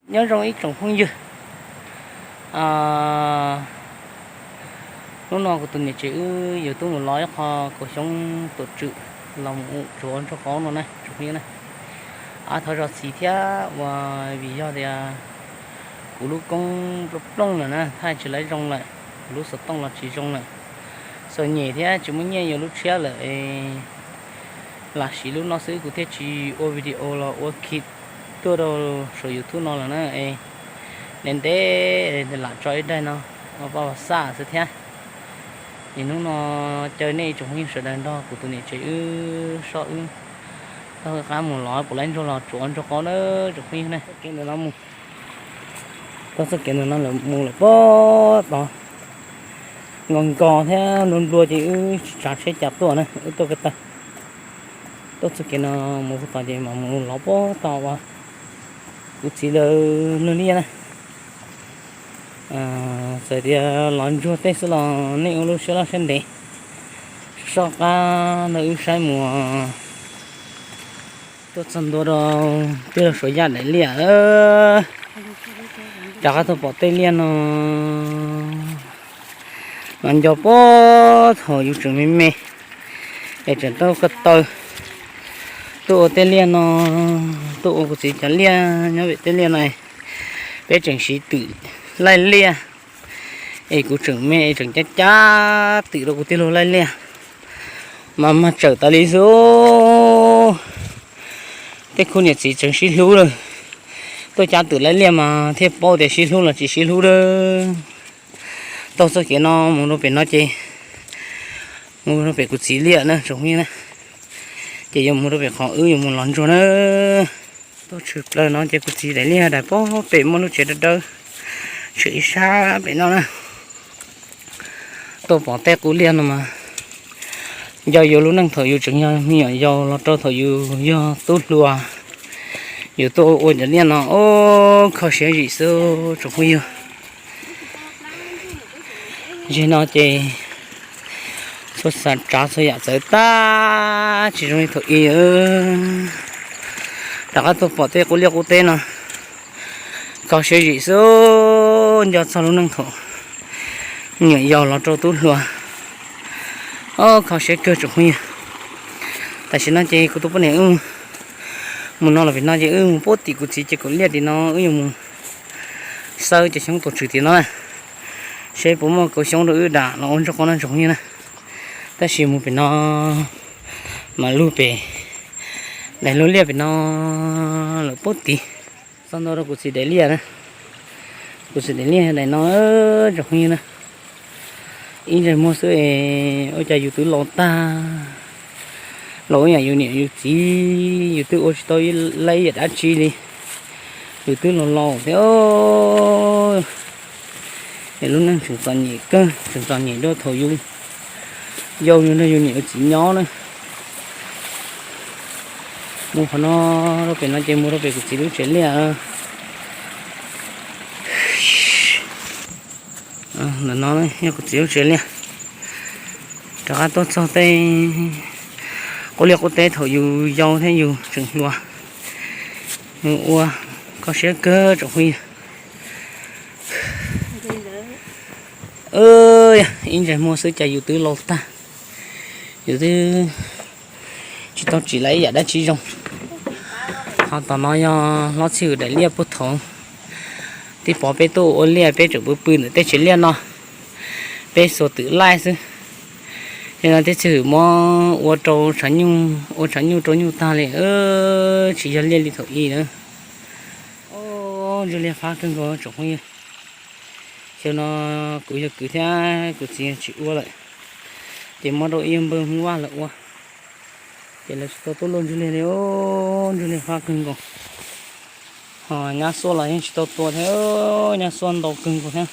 Nyob zoo ib tsoom phooj ywg, hnub no kuv tus niam tsev wb yuav tuaj mus lov ib qho kaus xyoob tuam tswm los mus ua ntsuag qaub no na tsoom phooj ywg na. Thov zam txim thiab uas vim yog tias kuv lub koob plooj plooj lawm na, thaij tsis laib zoo lawm, kuv lub xov tooj los tsis zoo lawm, txom nyem thiab tsis muaj nyiaj yuav lub tshiab lawm. Lam siv lub no xwb kuv thiaj tsis ua video los ua khi tuaj rau saum YouTube no lawm na. Ntev ntev lam tso ib daim no, paj vas xaj xwb thiab. Es hnub no caw nej tsoom phooj ywg sawv daws nrog kuv tus niam tsev wb soj wb taug qab mus lov puas laib ntsuag los tsuav ntsuag qaub na tsoom phooj ywg na. Txoj kev ntawm no mus, txoj kev ntawm no lawm mus lawm puag tod, nkos nkos thiab nplua nplua ces wb tsis tsav tsheb cas tuaj na, wb tuaj ko taw. Tuaj txoj kev no mus puag tod ces mam mus lov puag tod uas kuv txiv lawv luag liaj na. Txawm tias lov ntsuag tej xwb los nej ua lub siab loj siab ntev, soj qab ntawd wb saib mus tuaj txog ntua rau tej lub suav yaj daim liaj, rov qab tuaj pom tej liaj no mas nco puag thaum yus tseem me me es tseem tuaj ko taw tuaj ua tej liaj no, tuaj ua kuv txiv cov liaj nyob pem tej liaj no. Peb tseem siv twm laij liaj, es kuv tseem me es tseem cab cab twm rau kuv tij laug laij liaj mas mag tsawm tas li xwb. Tej khub niam txiv tseem sib hlub lawm, tuaj cab twm laij liaj mas thiaj paub tias sib hlub los tsis sib hlub lawm. Taug txoj kev no mus rau pem no ces mus rau pem kuv txiv liaj na tsoom phooj ywg na, ces yuav mus rau pem qhov wb yuav mus lov ntsuag na. Tuaj tshwm plaws no ces kuv txiv daim liaj daim puag pem muaj lub tsev dawb dawb, tshwm ib sab pem no na. Tuaj pom tej qub liaj no mas nco yus lub neej thaum yus tseem yog me nyuam yaus los rau thaum yus yog tub hluas, yus tuaj ua cov liaj no, o, kho siab zim xwb tsoom phooj ywg. Ntsis no ces txhua tsav txhua yam txawv tag tsis zoo li thaum ub. Rov qab tuaj pom tej qub liaj qub teb no, kho siab zim xwb, nco txog lub neej thaum me nyuam yaus los rau tub hluas. O, kho siab kawg tsoom phooj ywg. Tam sim no ces kuv tus poj niam wb mus no los pem no ces wb mus puag tim kuv txiv ces kaum liaj tim no wb yuav mus xawb cov xyoob tuam tswm tim no na, seb puas muaj kaus xyoob rau wb dam los ua ntsuag qaub no tsoom phooj ywg na. Tab sis mus pem no mas lug pem daim lub liaj pem no lawm puag tid. Txog ntua rau kuv txiv daim liaj na, kuv txiv daim liaj daim no tsoom phooj ywg na. Ib ntsais muag xwb es ua cas yus twb laus tag, laus ib yam yus niam yus txiv, yus twb ua tsis tau ib, laib ib yam dab tsi li, yus twb laus laus thiab. Es lub neej tseem txom nyem kawg, tseem txom nyem dua thaum yus yau yus nrog yus niam yus txiv nyob na. Mus qhov no rau pem no ces mus rau pem kuv txiv lub tsev liaj. Ntawm no yog kuv txiv lub tsev liaj. Rov qab tuaj txog tej qub liaj qub teb thaum yus yau thiab yus tseem hluas, yus ua kho siab kawg tsoom phooj ywg. Ib ntsais muag xwb cas yus twb laus tag, yus twb tsis tau tsim lawm ib yam dab tsi zoo. Ho tom no yog hlob Txhij Hwm daim liaj puag thaud. Tij Pov peb tuaj ua liaj peb tseem pw pw ntawm tej tsev liaj no, peb xuas twm laij xwb. Ces no Tij Txhij Hwm muab ua rau tshav nyuj, ua tshav nyuj rau nyuj tag li, tsis yog liaj li thaum ub na. Ntsuag liaj fab kawg nkaus tsoom phooj ywg. Xyoo no kuv yog kwv thiab kuv txiv tsis ua lawm, ces muab rau ib yawg npawg Hmoob Vaj lawv ua, ces lawv tsis tau tuaj luaj ntsuag liaj li. Ntsuag liaj fab kawg nkaus, ho nyab xuaj los yeej tsis tau tua thiab, nyab xuaj ntau kawg nkaus thiab.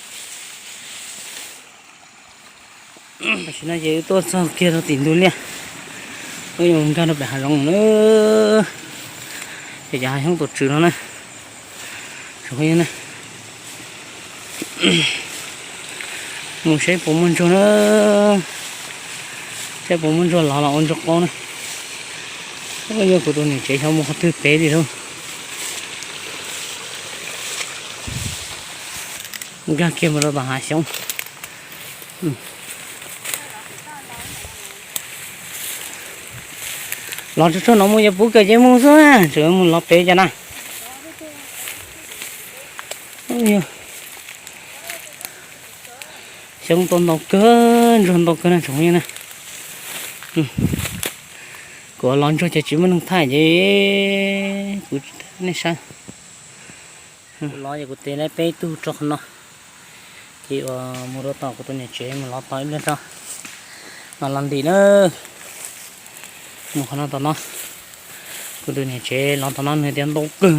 Tam sim no ces wb tuaj txog kiag rau tim ntug liaj, wb yuav nkag rau pem hav zoov na. Ces cov hav xyoob tuam tswm no na, mus saib puas muaj ntsuag na, saib puas muaj ntsuag lov los ua ntsuag qaub na. Yog kuv tus niam tsev xyov mus qhov twg pem li lauj. Nkag kiag mus rau tom hav xyoob. Los tsuag tsuag no mus yuav puv kawg ces mus xwb, tseem mus los pem cas na. Xyoob tuaj ntau kawg, ntsuag ntau kawg na tsoom phooj ywg na. Kuv los ntsuag ces tsis muaj neeg thaij ces kuv tsis thaij nej saib. Kuv los ces kuv tes laib peb tug rau qhov no, ces uas mus rau tom kuv tus niam tsev mus lov tau ib pliag tso, mas los ntim na. Mus qhov no tom no, kuv tus niam tsev lov tom no nws tias ntau kawg.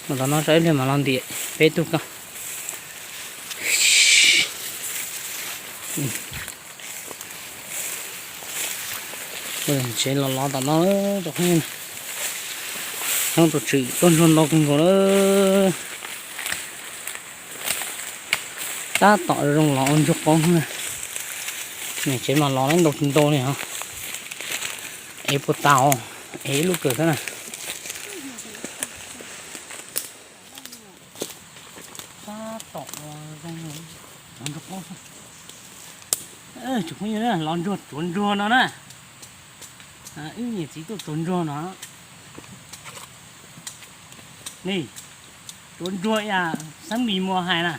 Mus tom no tso ib pliag mas los ntim peb tug ko. Tsev los lov tom no, hnub tus tswm tuaj ntsuag ntau kawg nkaus lawm. Tab tom zoo los ua ntsuag qaub na. Niam tsev mas los ntau tsis ntau li os. Ev puas tas, ev ib lub kawm xwb na. Tab tom zoo los ntsuag qaub. Tsoom phooj ywg na, los ntsuag tsuav ntsuag no na. Wb niam txiv tuaj tsuav ntsuag no. Ni, tsuav ntsuag ib yam xeeb Mis Muas hais na.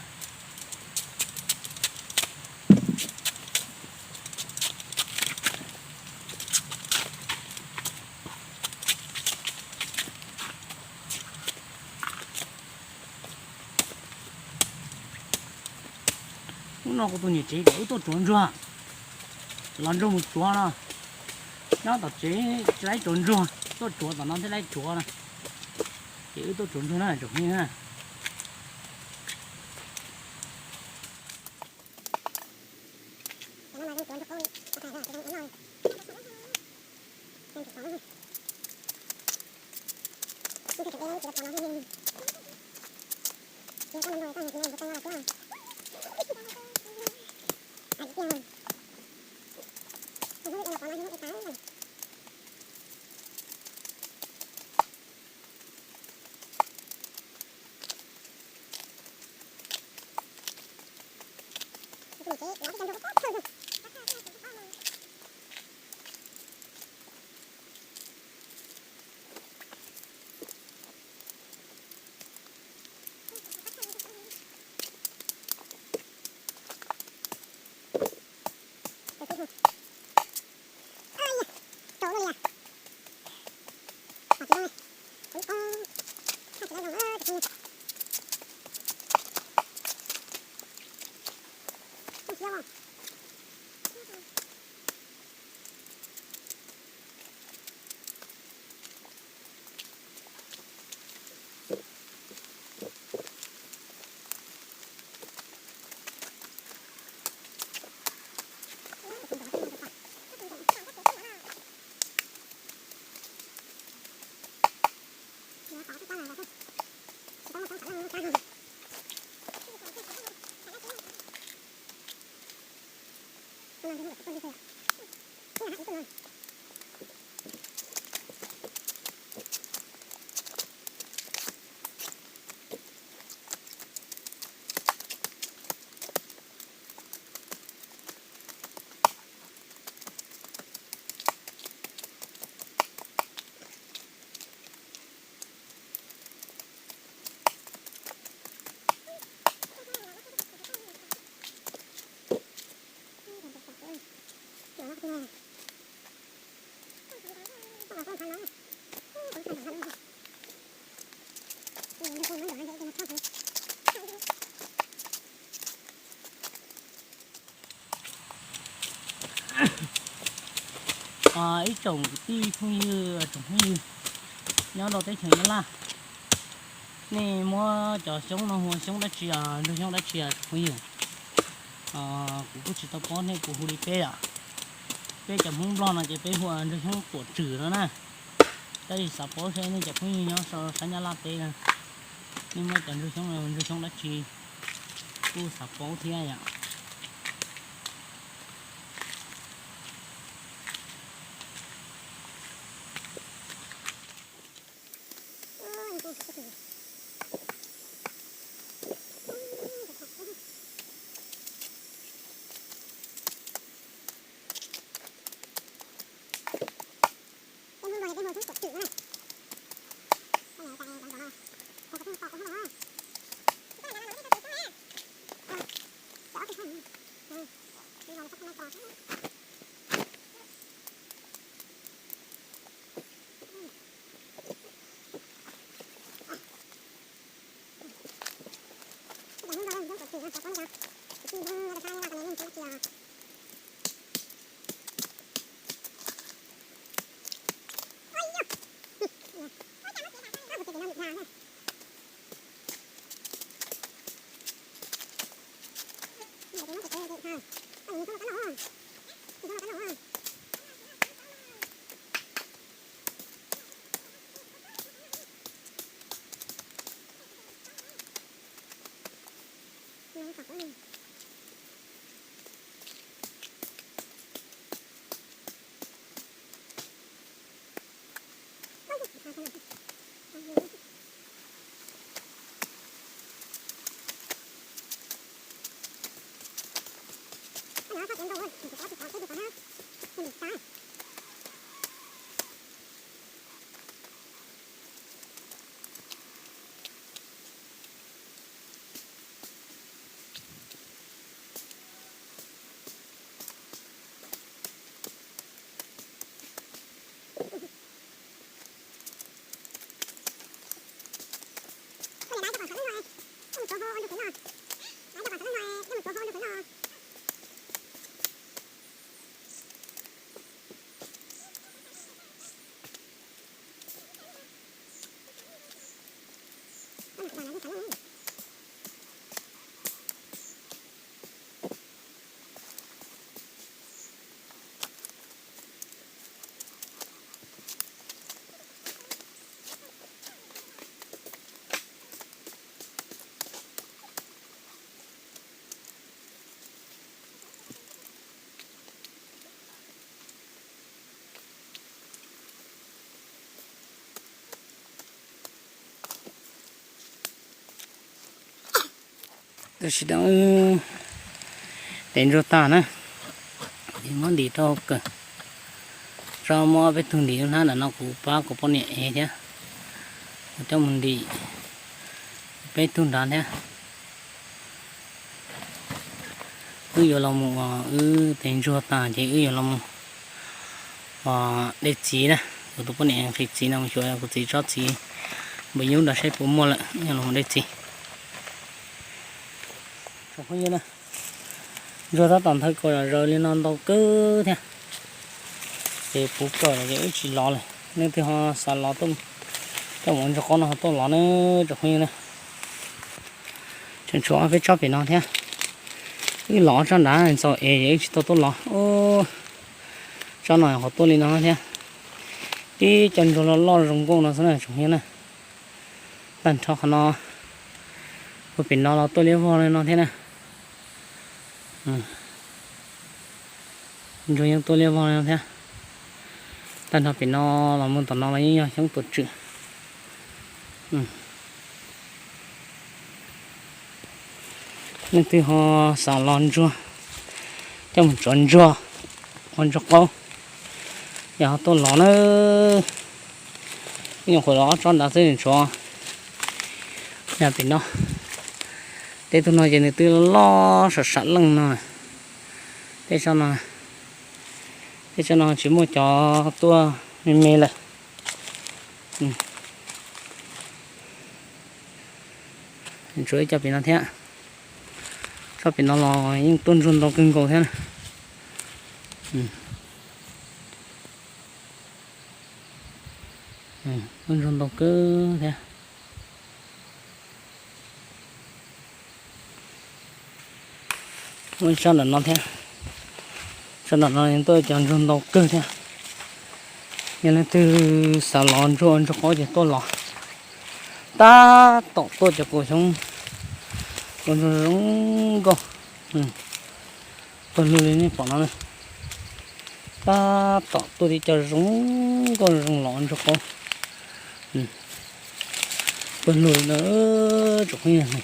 Hnub no kuv tus niam tsev kom wb tuaj tsuav ntsuag, los ntsuag mus tsuav no. Nyob tom tsev tsis laib tsuav ntsuag, tuaj tsuav tom no thiaj laib tsuav no. Ces wb tuaj tsuav ntsuag na tsoom phooj ywg na. Ib tsoom kwv tij phooj ywg, tsoom phooj ywg nyob rau teb chaws Nyab Laj, nej muab cov xyoob no hu ua xyoob dab tsi, ntsuag xyoob dab tsi tsoom phooj ywg? Kuv kuj tsis tau paub, nej puas hu li peb yom? Peb cov Hmoob Nplog no ces peb hu ua ntsuag xyoob tuam tswm no na. Tab sis xav paub seb nej cov phooj ywg nyob sab Nyab Laj teb na, nej muab cov ntsuag xyoob no hu ua ntsuag xyoob dab tsi, kuj xav paub thiab yom. Tam sim no tes ntsuag tag na, es muab ntim rau kawg. Tso muab peb tug ntim hnab ntawm no kuv pab kuv poj niam ev thiab, kuv coj mus ntim peb tug nrad thiab. Wb yuav los mus, wb tes ntsuag tag ces wb yuav los mus de txiv na. Kuv tus poj niam nqhis txiv no mus xyuas kuv txiv tsob txiv npawm yub nrad saib puas muaj lawm, wb yuav los mus de txiv. Tsoom phooj ywg na, ntsuag tab tom nthaw kaus zom zaws li no ntau kawg thiab. Ces puv kaum lawm ces wb tsis lov lawm, leej twg ho xav lov tuaj, coj mus ua ntsuag qaub no ho tuaj lov na tsoom phooj ywg na. Tseem tshuav ob peb tsob pem no thiab. Wb lov ob tsob nrad ntxaus es wb tsis tau tuaj lov. Tsob no qhov tuaj li no thiab. Tib co ntsuag loj loj zoo nkauj no xwb na tsoom phooj ywg na. Tag nrho qhov no, puag pem no los tuaj liab vog li no thiab na. Ntsuag yeej tuaj liab vog li no thiab. Tag nrho pem no los mus tom no los yeej yog xyoob tuam tswm. Leej twg ho xav lov ntsuag, coj mus tsuav ntsuag ua ntsuag qaub, yog ho tuaj lov na. Nyuam qhuav lov ob tsob nrad xwb tshuav. Yog pem no, tej tug no ces nws twb loj sam sam leej no. Tej tsob no, tej tsob no tsis muaj cov tuaj me me lawm. Tshuav ib co pem no thiab. Tsob pem no los yeej tuaj ntsuag ntau kawg nkaus thiab. Tuaj ntsuag ntau kawg thiab. Muaj ib tsob ntawm no thiab. Tsob ntawm no tuaj cov ntsuag ntau kawg thiab. Yog leej twg xav lov ntsuag ntsuag qaub ces tuaj lov. Tab tom tuaj cov kaus xyoob, kaus ntsuag zoo nkauj. Pawg lug li nej pom no na. Tab tom tuaj tib co zoo nkauj zoo lov ntsuag qaub. Pawg lug li no tsoom phooj ywg.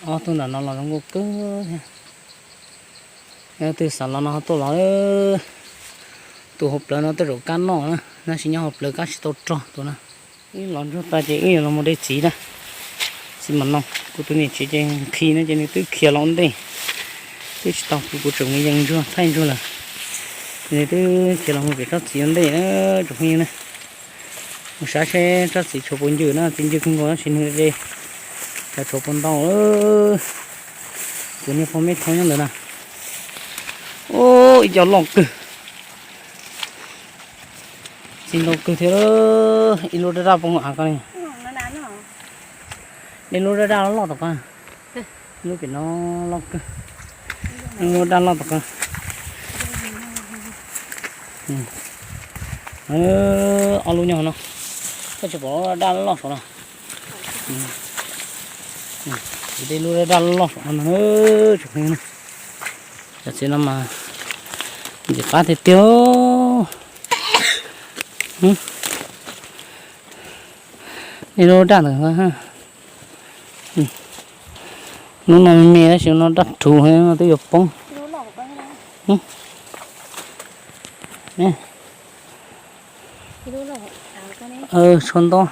Ob tug ntawm no los zoo nkauj kawg thiab. Yog leej twg xav lov no ho tuaj lov. Tus hauv plawv no tej zaum kab noj na, tab sis nyob hauv plawv kab tsis tau rog tus na. Wb lov ntsuag tas ces wb yuav los mus de txiv na. Txiv mam no, kuv tus niam tsev ces nqhis no ces nws twb khiav los ua ntej, twb tsis tau kuv, kuv tseem mus yees ntsuag thaij ntsuag lawm. Ces nws twb khiav los mus pem tsob txiv ua ntej na tsoom phooj ywg na. Mus saib seb tsob txiv tshuav puas ncw na, txiv ncw kawg nkaus tab sis nws de, Tshuav puas ntau. Kuv niag pog me thoob nyob ntawd na. Ua ib co loj kawg. Txi ntau kawg thiab. Ib lub daj daj poob av ko li. Ib lub daj daj loj tom qab. Lub pem no loj kawg. Lub daj loj tom qab. Ob lub nyob no. Koj tsis pom daj loj saud no. Kuv de lub daj daj loj saud no na. Cov txiv no mas ntxim qab tiag tiag. De lub daj ntawd. Hnub no me me tab sis no daj rhuv no twb yuav poob. Tshuav ntau.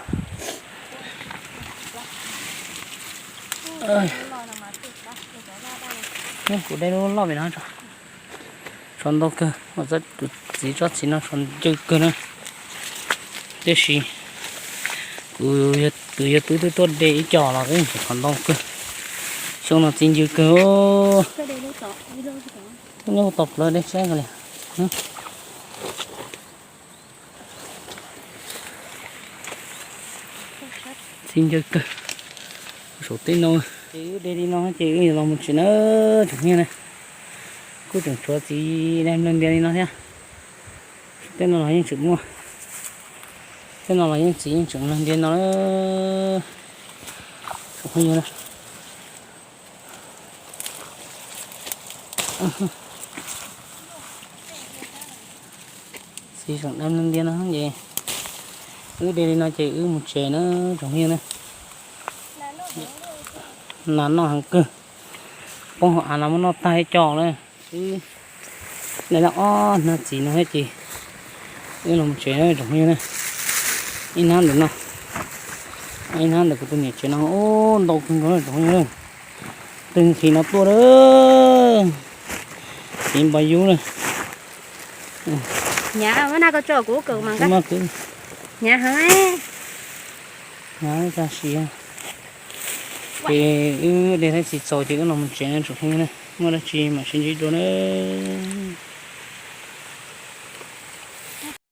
Kuv de lub loj pem no tso. Tshuav ntau kawg, tus txiv tsob txiv no tshuav ncw kawg na. Tiam sis kuv, kuv yawg twb twb tuaj de ib co los twb tshuav ntau kawg. Xyoo no txi ncw kawg. Nyob tos plawv de saib ko li. Txi ncw kawg. Saum tej no ces wb de li no ces wb yuav los mus tsev na tsoom phooj ywg na. Kuj tseem tshuav txiv dai nplawg ntias li no thiab. Tej no los yeej tseem muaj. Tej no los yeej txiv yeej tseem nplawg ntias no. Tsoom phooj ywg na. Txiv tseem dai nplawg ntias no ces wb de li no ces wb mus tsev na tsoom phooj ywg na. Nas noj heev kawg. Poob hauv av no muab noj tag ib co na. Wb de ob hnab txiv no thiab ces wb los mus tsev na tsoom phooj ywg na. Ib hnab ntawm no, ib hnab ntawm kuv tus niam tsev no, ub, ntau kawg nkaus na tsoom phooj ywg na. Twg nqhis no tuaj lawm. Txiv npog yub na. Hnyav, muab nag koj tso kuv kawm mas. Hnyav heev. Hnyav tag siab. Ces wb de thaib txiv txaus ces wb los mus tsev na tsoom phooj ywg na. Muaj dab tsi mam sib ntsib dua na.